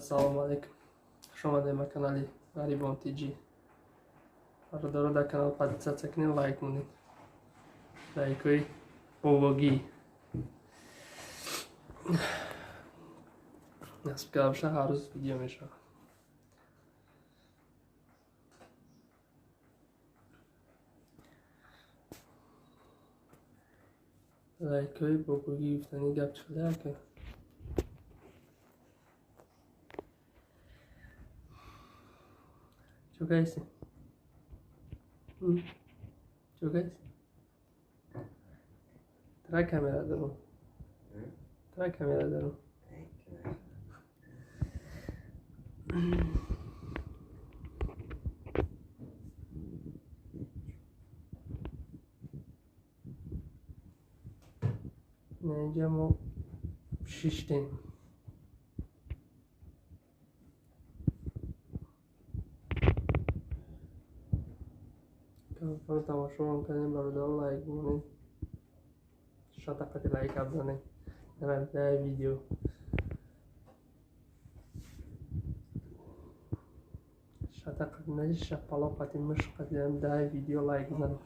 Салому алейкум. Хуш омадед ба канали Ғарибон ТЖ. Бародаро, дар канал подписаться кунед, лайк монед. Лайкҳои бобогӣ. Насиб карда боша, ҳар рӯз видео мешавад. Лайкҳои бобогӣ гуфтани гап чӣ хеле ака? Чо кайси? Чо кайси? Тра камера дарун. Тра камера дарун. Инҷа мо шиштем. Каналро тамошо кардем, бародаро, лайк монед. Шатақати лайк абзанед. Дар видео. Шатақати наи шапалоқати мушқати дар видео лайк занед.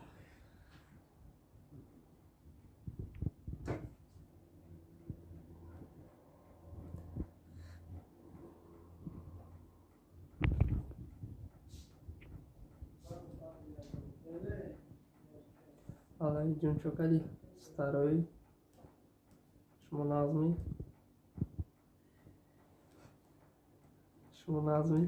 Аллаи ҷон, чо кардӣ? Старои шумо нағзмӣ? Шумо нағзмӣ?